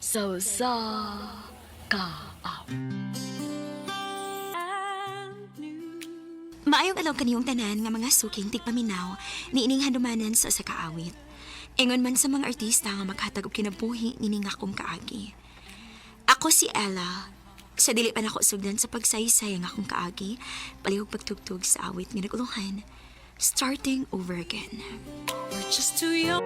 Sa usa ka awit. Maayong adlaw kaniyong tanan nga mga suking tigpaminaw niining handumanan sa usa ka awit. Ingon man sa mga artista nga maghatag og kinabuhi nining akong kaagi. Ako si Ella. Sa dili pa nako sugdan sa pagsaysay ang akong kaagi, palihog pagtugtog sa awit nga nagulungan, Starting Over Again. We're just too young.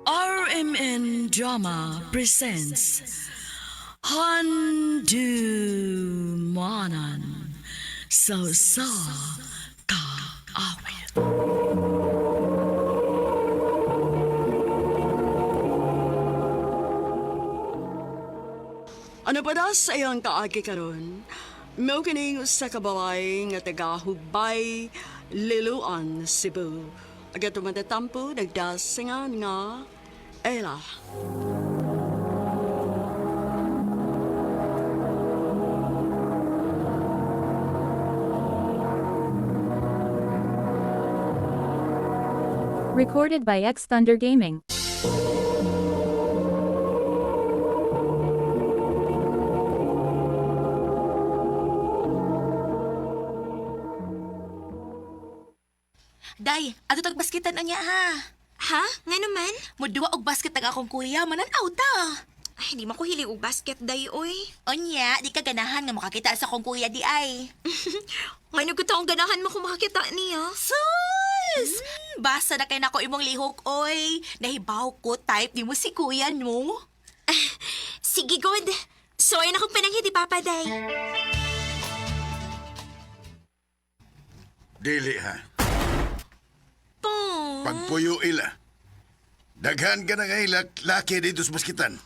RMN Drama presents Handu Manan Sa Sa Kaawit. Ano pa da sa iyang kaagi karon? Mao kining usa ka babae nga taga Hubay, Liloan, Cebu. Aga tumatatampo nagdasingan nga Ella. Recorded by X Thunder Gaming. Day, ato tag baskitan anya ha. Ha? Nga naman? Muduwa og basket ang akong kuya, mananaw ta. Ay, di mo ko hilig og basket day, oy. Unya, di ka ganahan nga makakita sa akong kuya di ay. Ngayon ko taong ganahan mo kung makakita niya. Sus! Basta na kay nako imong lihok oy. Nahibaw ko type ni mo si kuya no. Sige, good. So, ayun akong pananghi di Papa Day. Dili ha. Po. Pagpuyo ila. Daghan ka na nga ilak, laki dito sa baskitan.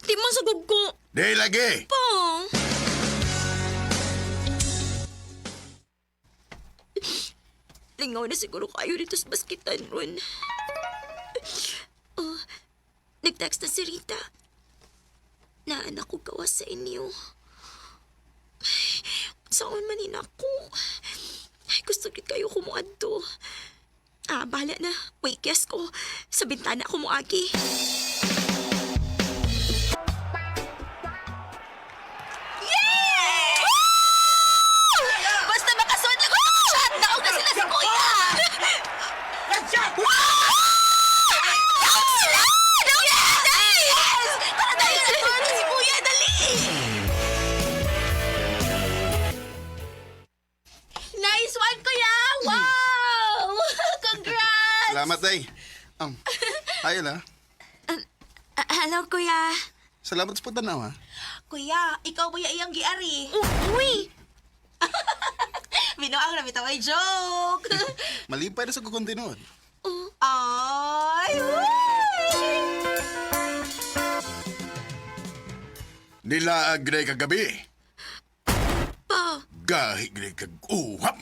Di mo sagog ko. Di lagi! Po. Lingaw na siguro kayo dito sa baskitan ron. Oh, nag-text na si Rita. Naanak ko gawa sa inyo. Ay, saan man ako? Ay, gusto gid kayo kumuadto. Ah, bahala na. Wait, guess ko. Sa bintana ako muagi. Basta makasuod lang og shot, daog na sila si kuya. Wow! Daog sila! Daog sila! Yes! Tara tayo, nagtuwa na si kuya, dali! Nice one, kuya! Wow! Congrats! Salamat, day. Ay, Ella. Ah, hello, kuya. Salamat sa pagtanaw, ha? Kuya, ikaw ba yung iyang giari? Uy! Binuang na bitaw ay joke. Malipay na sa kukunti noon. Ay! Uy! Nilaag na kagabi. Pa! Gahi na kag uhap.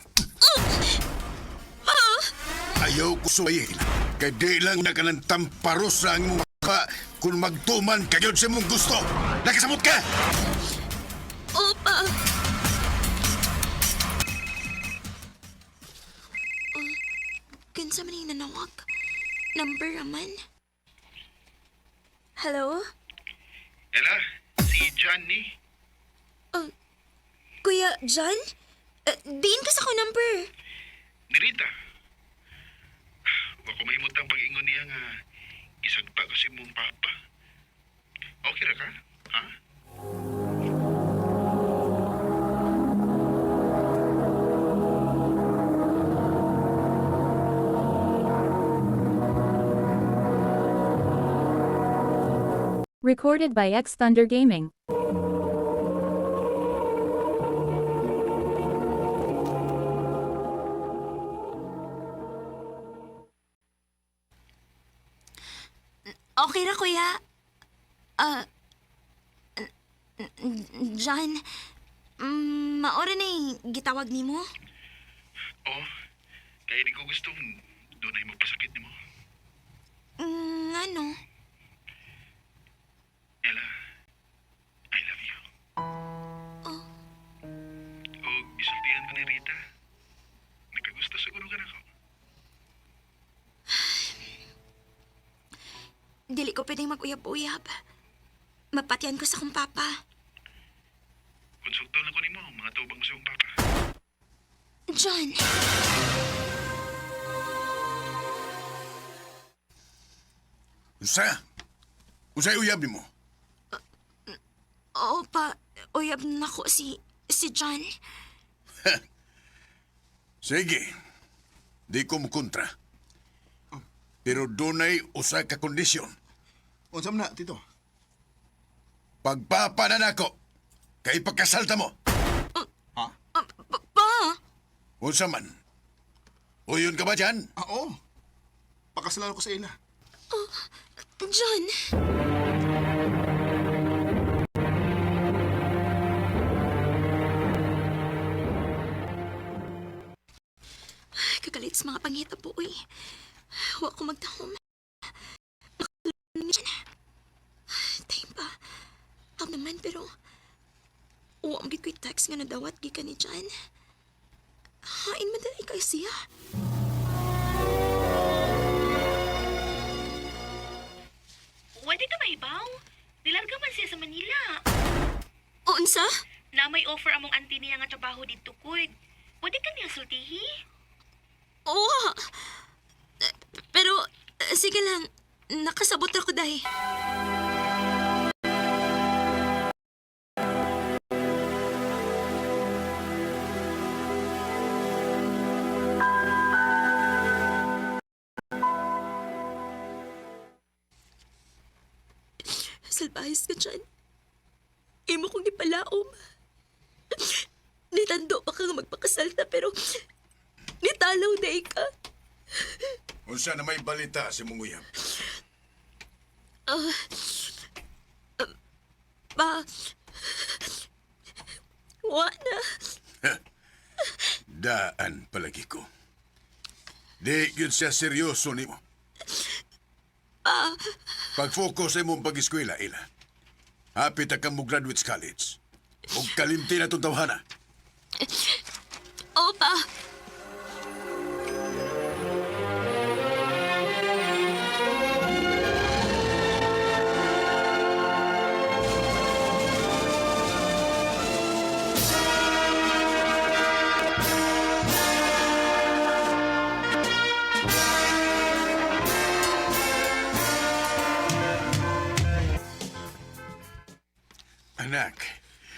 Ayaw ko suwayin. Kay di lang na ka ng tamparos sa ang mong mukha kung magtuman kayo sa mong gusto. Nakasamot ka! Opa! Oh, kinsa man yung nanawag? Number raman? Hello? Ella, si Johnny. Oh, Kuya John? Diin ka sa ko number. Ni Rita. Wa ko mahimutang pag-ingon niya nga isagpa ko si mong papa. Okay ra ka? Ha? Recorded by X Thunder Gaming. Okay ra, kuya. Ah, John, maora na yung gitawag nimo? Oo. Kaya di ko gustong doon ay magpasakit nimo. Ano? Ella, I love you. Oh. O isultihan ko ni Rita. Nakagusto siguro ka na ko. Di Dili ko pwedeng mag-uyab-uyab. Mapatyan ko sa kong papa. Konsulto na ko nimo, mga tubang sa imong papa. John! Unsa? Unsay uyab nimo? Oo pa, uyab na ko si John. Sige. Di ko mukontra. Pero dunay usa ka kondisyon. Unsa man na, Tito? Pagpapa na nako, kay pagkasalta mo. Ha? Ah, pa! Unsa man? Uyon ka ba dyan? Ah, oo. Pakasalan ko sa ila. John! Kagalit sa mga panghita po, uy. Huwag ko magtahom. Nakalun niya. Time pa. Ako naman, pero... Uwa mo ko'y text nga nadawat gikan ni John. Hain man dali kay siya. Wala ka maibaw? Nilarga man siya sa Manila. Unsa? Na may offer among auntie niya nga trabaho dito, kuy. Pwede ka niya sultihi? Oo. Pero, sige lang. Nakasabot ako dahil. Salbahis ka dyan. Imo kong gipalaom. Nitando pa ka nga magpakasal ta pero nitalaw na ka. Unsa na may balita si mong uyab? Pa. Wa na. Daan palagi ko. Di yun siya seryoso nimo. Pag-focus sa imong pag-eskwela, Ila. Hapit na kang mo graduate sa college. Ug kalimti na itong tawhana. Opa. Anak,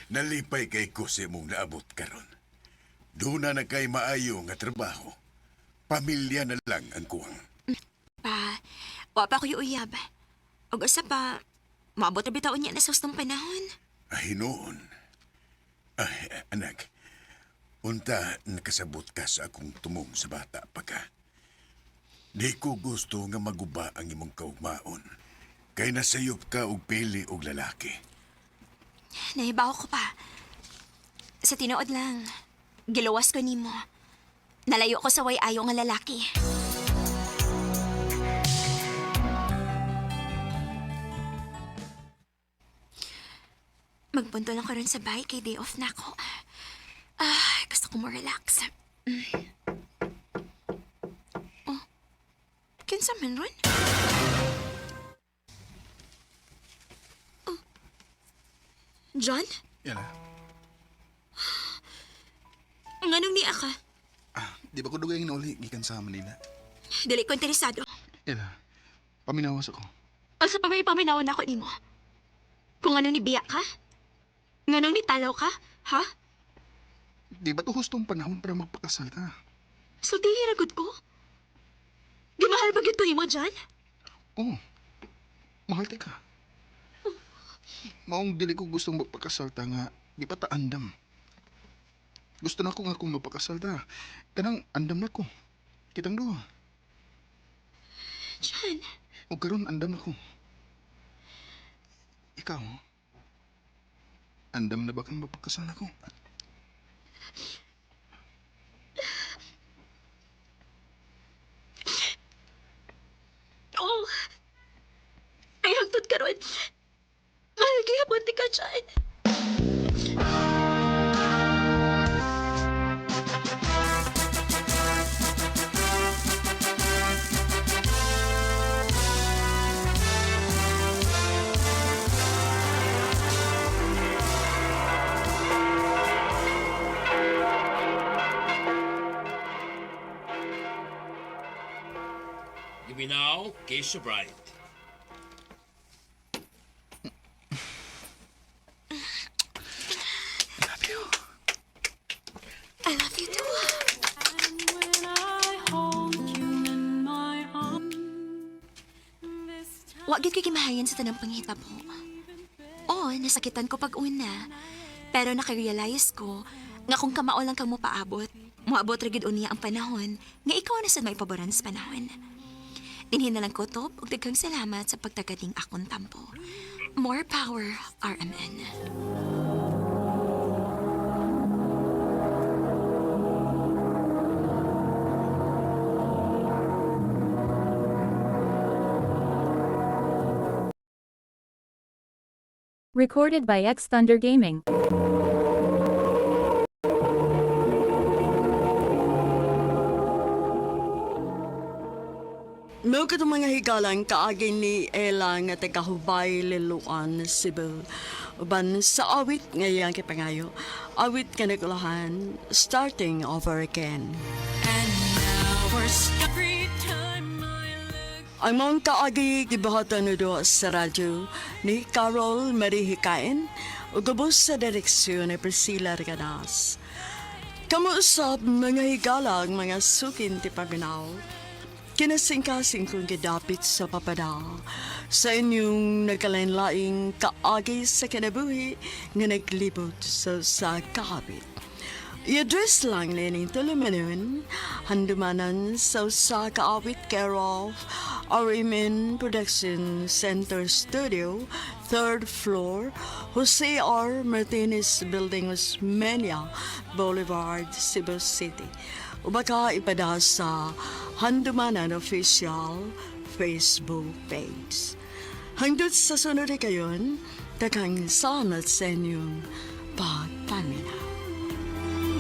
nalipay kay ko sa imong naabot karon. Doon na kay maayo nga trabaho. Pamilya na lang ang kuwang. Pa, wa pa ko'y uyab. Ug usa pa, maabot na bitaon niya na sa hustong panahon. Ay, noon. Ay, anak, unta nakasabot ka sa akong tumong sa bata pa ka. Di ko gusto nga maguba ang imong kaugmaon. Kay nasayop ka og pili og lalaki. Nahibaw ko pa. Sa tinuod lang, giluwas ko nimo. Nalayo ko sa way ayo nga lalaki. Magpunto lang ko ron sa bahay kay day off na ako. Ah, gusto ko mo relax. Oh, kinsa man ron? Oh. John? Ila. Nganong niya ka? Ah, di ba ko dugay nga nauli gikan sa Manila? Dili ko interesado. Ila. Paminawas ako. Asa pa may paminawan ako nimo? Kung anong nibiya ka? Nganong nitalaw ka? Ha? Di ba to hustong panahon para magpakasal ta? Sultihin agad ko? Gimahal ba gyud ko nimo, John? Oo. Mahal ta ka. Maong dili ko gustong magpakasal ta nga di pa ta andam. Gusto na ko nga kung magpakasal ta. Kanang andam na ko. Kitang duha. John, O karon andam na ko. Ikaw, andam na ba kang mapagkasal ako? oh. Ay, hangtod karon. Mahal gihapon ti ka, John. Giminaw, Keisha Bright. I love you. I love you too. Wa gyud kay gimahayan sa tanang panghitabo. Oo, nasakitan ko pag una. Pero nakarealize ko nga kung kamao lang kang mopaabot, moabot ra gyud unya ang panahon nga ikaw na sad maipaboran sa panahon. Dinhin na lang ko to, ug daghang salamat sa pagtagating akong tampo. More power, RMN. Recorded by X Thunder Gaming. Mao katong mga higalang kaagi ni Ella nga taga-Hubay, Liloan, Cebu. Uban sa awit nga iyang kipangayo. Awit nga nagulahan, starting over again. Ang mga kaagi gibuhatan do sa radyo ni Carol Marie Hikain ug ubos sa direksyon ni Priscilla Reganas. Kamo usab mga higala ang mga sukin ti paminaw. Kinasingkasing kong gidapit sa papada sa inyong nagkalain-laing kaagi sa kinabuhi nga naglibot sa kaabit. I-address lang nining tulumanon, handumanan sa usa ka awit care of RMN Production Center Studio, third floor, Jose R. Martinez Building, Osmeña Boulevard, Cebu City. O baka ipada sa Handumanan Official Facebook page. Hangdot sa sunod kayon, daghang salamat sa inyong pagpaminaw.